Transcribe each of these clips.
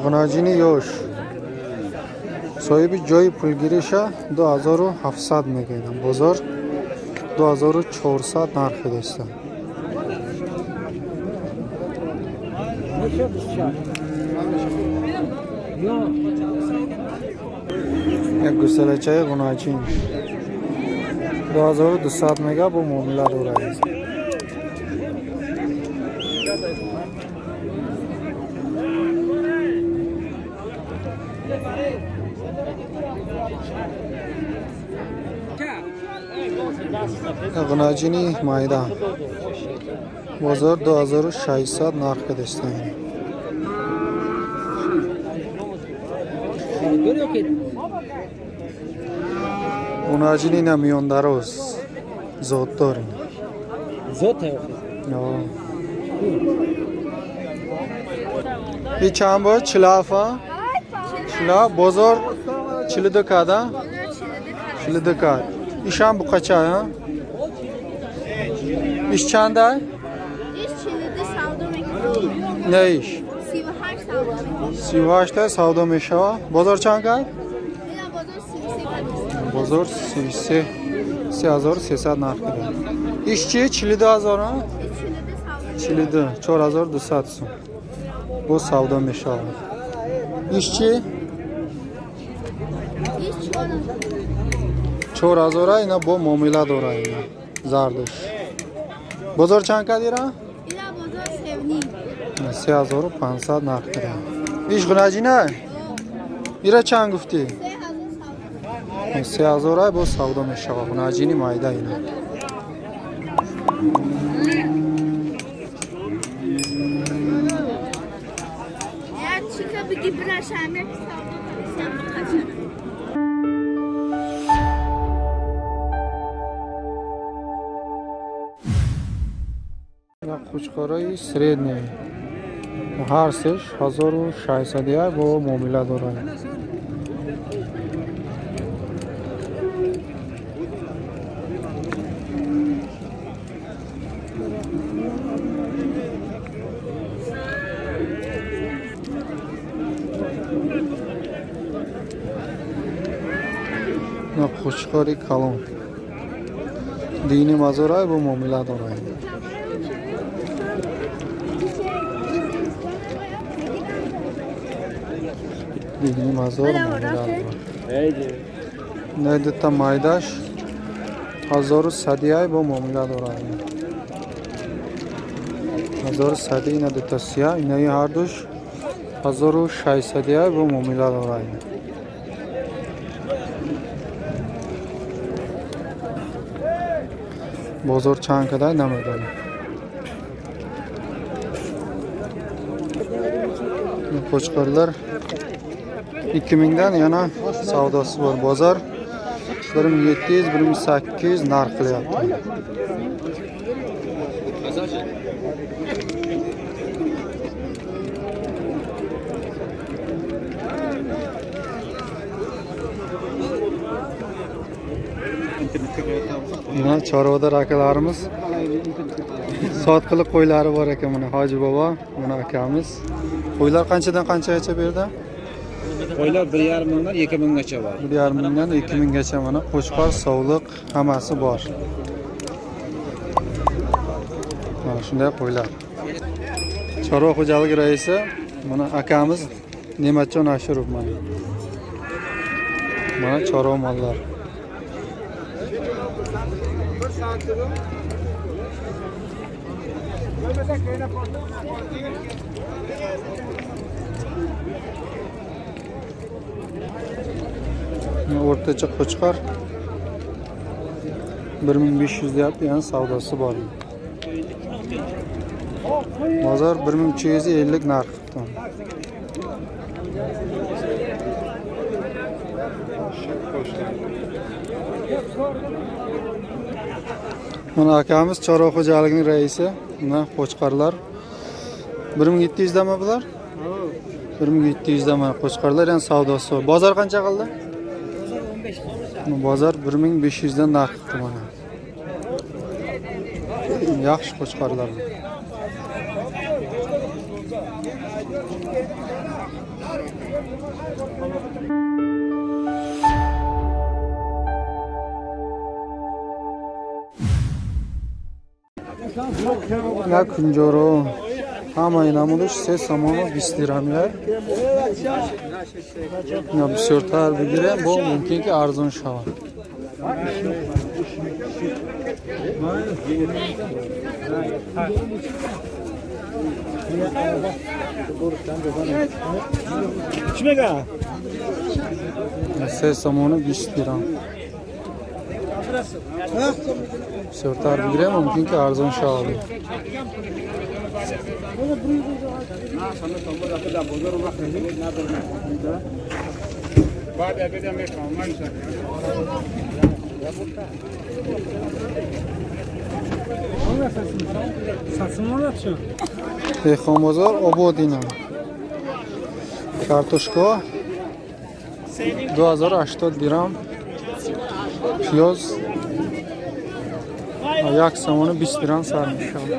Ғунаҷини ёш, соҳиби ҷои пулгириша 2700 мегӯянд, бозор 2400 нархи доста. Як гусалачаи ғунаҷин 2200 мега, бо муомила дорад. Ғунаҷини майда, бозор 2600 нарх кадастанд. Ғунаҷини намиёндароз, зотдор. И чанд бор? 47-а? 47, бозор 42 када? 42 кад. Ишам буқача, а? Иш чанда? Иш 42 савдо мекунем. Не, иш? 38 савдо мекунем. 38 та савдо мешава. Бозор чанд кад? Ина бозор 33 кад. Бозор 33, 3300 нарх када. Иш чи? 42 ҳазор, а? Иш 42 савдо. 42, 4200 сум. Бо савдо мешава. Иш чи? Иш 4. 4000, ина бо муомила дора, ина зардуш. Бозор чанд кад ира? Ина бозор 3. 3500 нарх када. Иш ғунаҷина? Ира чанд гуфтӣ? 3000 савдо. 3000 бо савдо мешава. Ғунаҷини майда ина. Я чика биги бирашам, як савдо кардам буқача. Ина қучқораи средний. Ҳар сеш 1600 бо муомила дорад. Ина қучқори калон. Дини мазорай, бо муомила дорад. Дини мазор муомила дорад. Не, дута майдаш 1100 бо муомила дорад. 1100, ина дута сия, инаи ҳардуш 1600 бо муомила дорад. Бозор чанд кадай, намедонам. Qo'chqorlar 2000 dan, yana savdosi bor. Bozor 1700, 1800 narx qilyapti. Mana chorvador akalarimiz sotqiliq qo'ylari bor ekan, mana Hoji bobo, mana akamiz. Qo'ylar qanchadan qanchagacha bu yerda? Qo'ylar 1,5 mingdan 2 minggacha bor. 1,5 mingdan 2 minggacha, mana qo'chqor, sovliq hammasi bor. Mana shunday qo'ylar. Chorva xo'jaligi raisi mana akamiz Ne'matjon Ashurov mana. Mana chorva mollar. O'rtacha qo'chqor 1500 deyapti, ya'ni savdosi bor. Bozor 1350 narx qilibdi. Mana akamiz chorva xo'jaligining raisi, mana qo'chqorlar 1700 dami bular? 1700 dan mana qo'chqorlar, ya'ni savdosi bor. Bozor qancha qildi? Bozor 1500 dan narx qildi mana. Yaxshi qo'chqorlar. На кунҷоро ҳамаи намудаш 3 сомону 20 дирҳамия. На бисёртар бигирем, бо мумкин ки арзон шавад. Чӣ мега? 3 сомону 20 дирҳам. Бисёртар бигирем, мумкин ки арзон шавад. Деҳқонбозор обод ина. Картошка 2080 дирҳам, пиёз 1 сомону 20 дирҳам сар мешавад.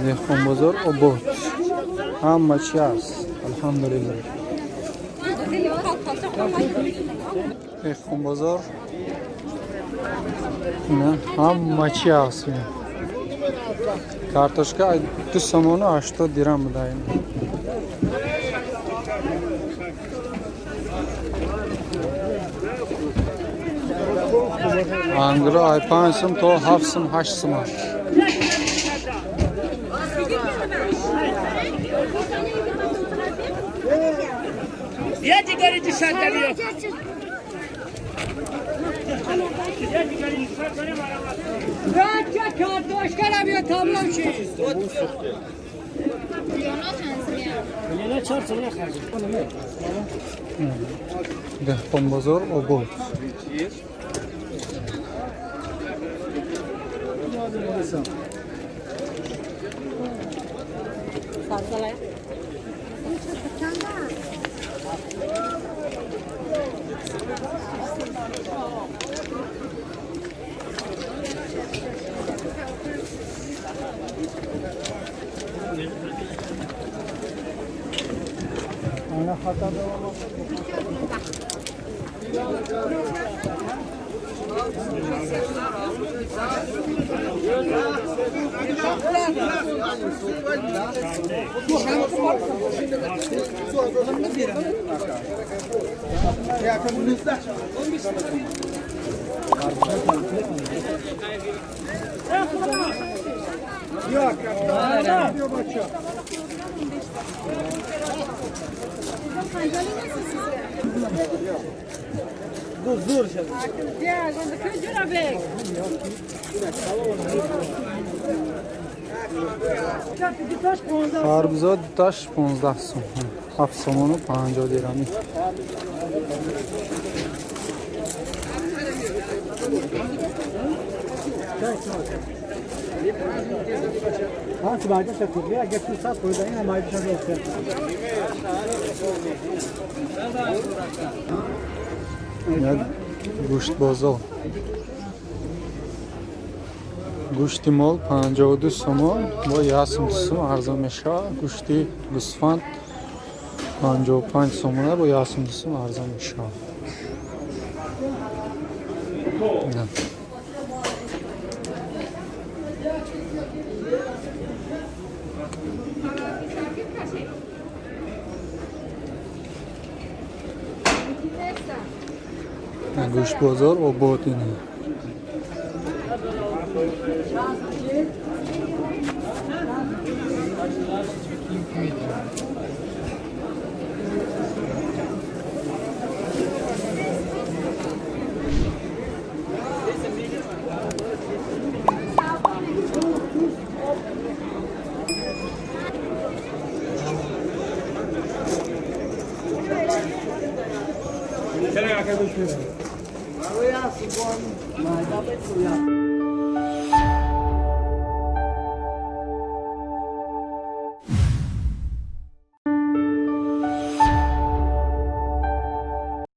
Деҳқонбозор обод. Ҳама чи ҳаст, алҳамдулиллаҳ. Деҳқонбозор ина ҳама чи ҳаст. Картошка 2 сомону 80 дирҳам буда ина. Ангура ай 5 сум то 7 сум 8 сум аст. Деҳқонбозор обод. Харбузо дуташ 15 сум, 7 сомону 50 дирҳамӣ. Як гӯштбозор. Гӯшти мол 52 сомон бо 1 сум арзон мешавад. Гӯшти гӯсфанд 55 сомона бо 1 сум арзон мешавад. Гӯштбозор обод ина.